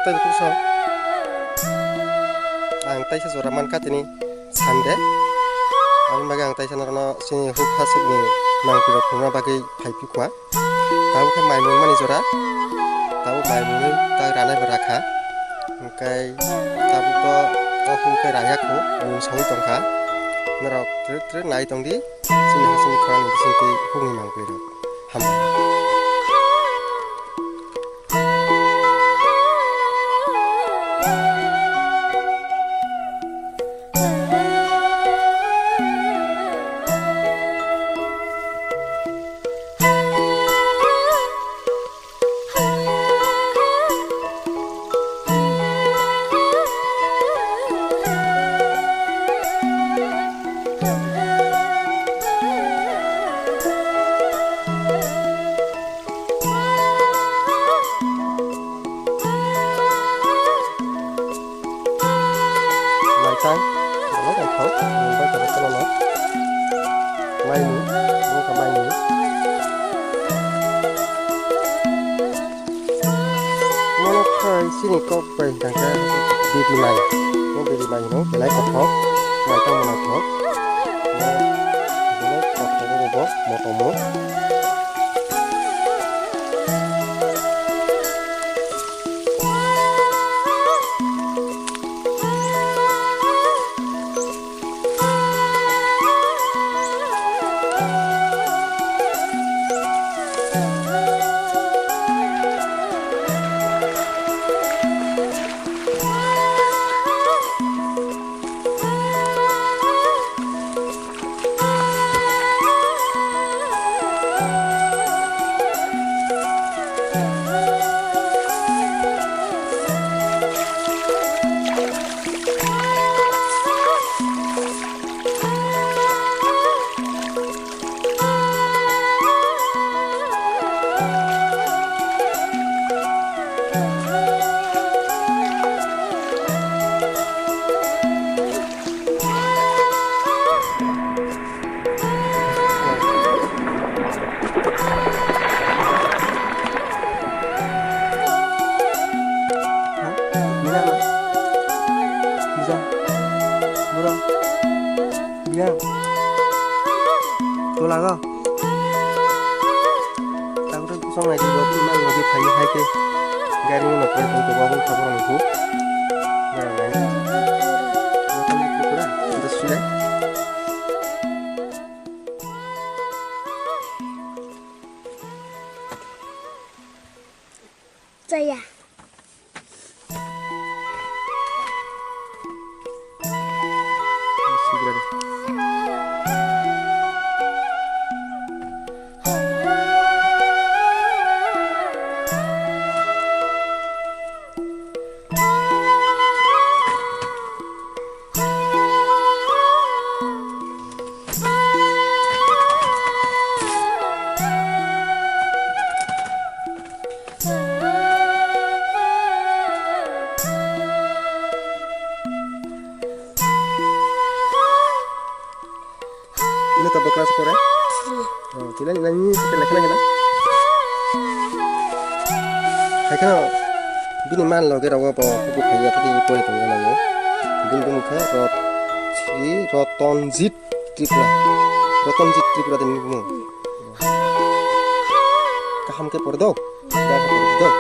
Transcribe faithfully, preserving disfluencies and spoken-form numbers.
Tei bwswk ang taisa jora mankha tini Sunday. Aboni bagwi ang taisa norokno chini huk hasukni mangpilrok phunukna bagwi phai phikha. Tabuk khe mai mwnmani jora. Tabuk mai mwnwi tak ranai bo rakha. Hwnkhe tabuk to o huk khe raya kho, mung saui tongkha. Norok twrwk twrwk nai tongdi. Chini hasini khorangni bisingtwi hukni mangpilrok. Hambai. Maitang, belai naithok, mungbai tongo tola no. Maini, bongkha maini. Mono khai chini kok bai tangkha bidi mai. Mo bidi mai no belai kothok, maitang mo naithok. Mo belai kothok ro bo motom mo. Bia. Tola go. Tabuk kusong nai di, bo bini mang logi phai hai khe gari no koi koi bo bo khabor ang khu. Nara nai. Joto ni Tripura, just sile. Chaya. Ini tabuk class four ya? Oh, tila ni nani hotel lekha lekha na? Hai kheno bini man loge rogo bo hubu phaiya tadi pori tongya nango. Bini bumung khe Rot-, Sri Rotonjit Tripura. Rotonjit Tripura de bini bumung. Kaham khe pori do? Kaham khe pori do?